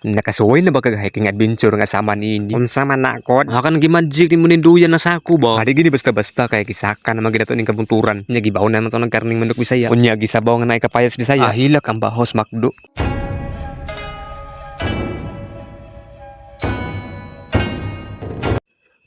Nakasuway na ba kag hiking adventure nga sama niini? Unsa man na kod? Akan gimagic ni mo ninduyan na sako ba? Adi gini basta-basta kay kisaka na ginato ning kabunturan. Nya gibaw na man to ng karning manok Bisaya. Unya gisabaw nga naay kapayas Bisaya. Ah, hilak ang bahos makdo.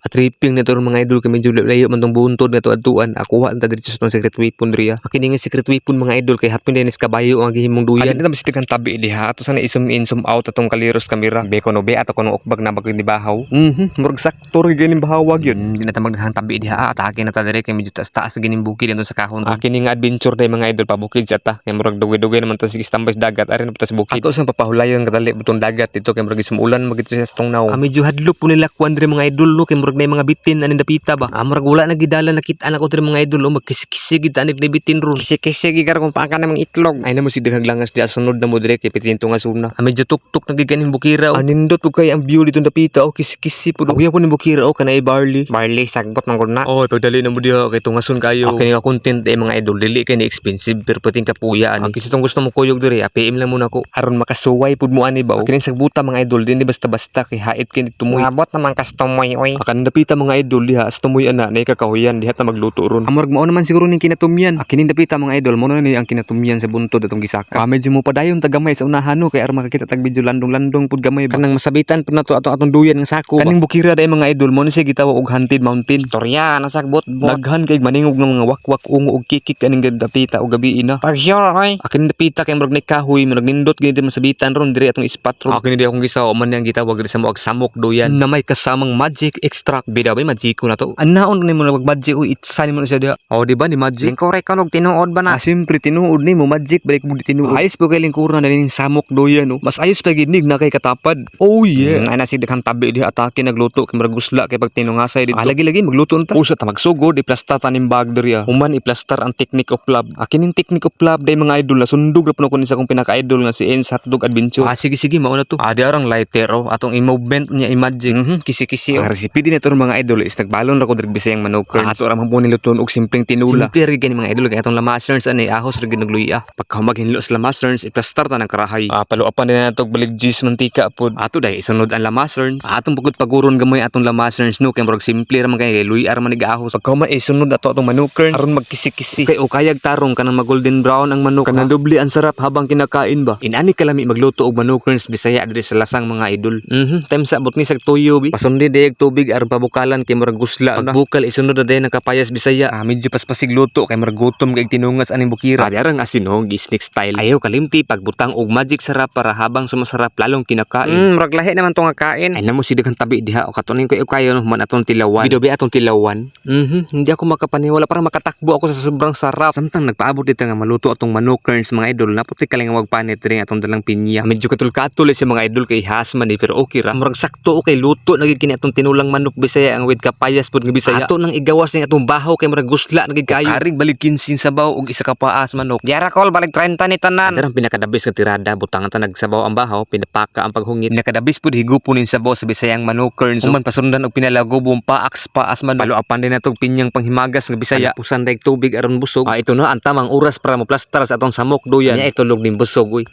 At tripping na to mga idol kay medyo layo man tong buntod nga to adtuan. Akuha ta diri sa tong secret weapon diri. Kini nga secret weapon, mga idol, kay hapon din kabayo ang gihimong duyan. Adi na ta tabi diha ato sana i-zoom in zoom out atong kaliros kamera. Be kono be ato kono ukbag na bagay ni bahaw. Murag sakto ra ganing bahawag yun. Di na ta magdaghang tabi diha, atake na ta diri kay medyo taas-taas gining bukid dito sa kahon. Kini nga adventure day, mga idol, pabukid sa ta. Kay murag dugay-dugay naman ta sige standby sa dagat ari na pa ta sa bukid. Ato sang papahulayon kadali butong dagat dito kay murag sumulan magito siya sa tungnaw. Medyo hadlok po nila kuan diri, mga idol, no, kay murag na mga bitin aning dapita ba. Murag wala na gidala nakita na ko diri, mga idol, no, magkisikisi gid anig na bitin ron. Kisi-kisi gigar kung paa ka namang itlog. Ay na mo si daghang langas di sunod na mo dire kay pitinto nga suna. Medyo tuktok na gid kaning bukira. Oh. Anindot pud kay ang view dito dapita oh, kisikisi pud. Kuya po ning bukira oh, kanay barley. Barley sagbot man gud na. Oh, pagdali na mo diha kay tungason kayo. Okay nga content eh, mga idol, dili kay ni expensive pero pating kapuya ani. Ang tong gusto mo kuyog diri, APM lang muna ko aron makasuway pud mo ani ba. Kining sagbuta, mga idol, dili basta-basta kay hait kay tumoy. Mabot naman kastomoy oy. Akan dapita, mga idol, diha sa tumoy ana na kakahuyan diha ta magluto ron. Amorg mao naman siguro ning kinatumyan. Kining dapita, mga idol, mo na ni ang kinatumyan sa buntod atong gisaka. Medyo mo padayon ta gamay sa unahan no kay aron makakita tag video landong-landong pud gamay ba. Kanang masabitan pud nato atong atong duyan nga sako. Kaning bukira day, mga idol, mo ni siya gitawag og Haunted Mountain. Storya na sagbot bot. Daghan kay maningog ng mga wakwak, ungo ug kikik aning dapita og gabi ina. Pag sure oy. Akin dapita kay murag ni kahoy, murag nindot gini masabitan ron diri atong spot ron. Akin di akong gisaw man yang gitawag diri sa mo og samok duyan na may kasamang magic extract. Bida bay magic ko na to. Anaon ni mo na mag magic uy, itsa ni mo na siya diha. Oh, di ba ni magic? Lingkuray ka og tinuod ba na? Siyempre tinuod ni mo magic balik mo di tinuod. Ayos po kay lingkuran na ning samok duyan no. Mas ayos pa gid nig na kay katapad. Oh yeah. Ay na si daghang tabi diha atake nagluto kay murag gusla kay pag tinungasay dito. Lagi-lagi magluto unta. Usa ta magsugod iplasta tanim bag diri ah. Human iplastar ang technique of love. Akin ning technique of love day, mga idol, na sundog ra puno ko ni sa akong pinaka-idol nga si Enz Hotdog Adventure. Sige sige, mao na to. Di arang lighter oh atong i-movement niya imagine. Kisi-kisi oh. Ang recipe din ito mga idol is nagbalon ra ko diri Bisayang manok. Ato ra man po niluton og simpleng tinula. Simple ra gani, mga idol, kay atong lamaserns ani ahos ra gid nagluya. Pagka maghinlo sa lamaserns iplastar ta ng karahay. Paluapan din nato og balig cheese mantika pod. Ato dai isunod ang lamaserns. Atong pagod paguron gamay atong lamaserns no kay murag simple ra man kay luya ra man ahos. Pagka maisunod ato atong manukerns aron magkisi-kisi. Kay ukayag tarong kanang mag golden brown ang manok. Kanang doble ang sarap habang kinakain ba. Inani kalami magluto og manukerns Bisaya diri sa Lasang, mga idol. Time sa abot ni sag tuyo bi. Pasundi dayag tubig aron pabukalan kay murag gusla na. Pagbukal isunod na dayon ang kapayas Bisaya. Medyo paspasig luto kay murag gutom kay tinungas aning bukira. Di arang asin oh, snake style. Ayaw kalimti pagbutang og magic sarap para habang sumasarap lalong kinakain. Murag lahi naman to nga kain. Ay namo si daghang tabi diha o katunin ko kayo no man atong tilawan. Bido bi atong tilawan. Hindi ako makapaniwala para makatakbo ako sa sobrang sarap. Samtang nagpaabot dito nga maluto atong manukerns, mga idol, naputi kalingawag panit diri atong dalang pinya. Medyo katul-katul sa mga idol kay has man eh, pero okay ra. Murag sakto okay luto na gid kini atong tinulang manok Bisaya ang with kapayas pud nga Bisaya. Ato nang igawas ning atong bahaw kay murag gusla na gid kayo. Karing balik 15 sabaw og isa ka paas manok. Diara kol balik 30 ni tanan. Ang pinakadabis nga tirada, butangan ta nagsabaw ang bahaw, pinapaka ang paghungit. Pinakadabis pud higupon ning sabaw sa Bisayang manukerns. Human pasundan og pinalagubong paaks paas man. Paluapan din natog pinyang panghimagas nga Bisaya. Pusan dayg tubig aron busog. Ito na ang tamang oras para moplastar sa atong samok duyan. Nya itulog ning busog uy.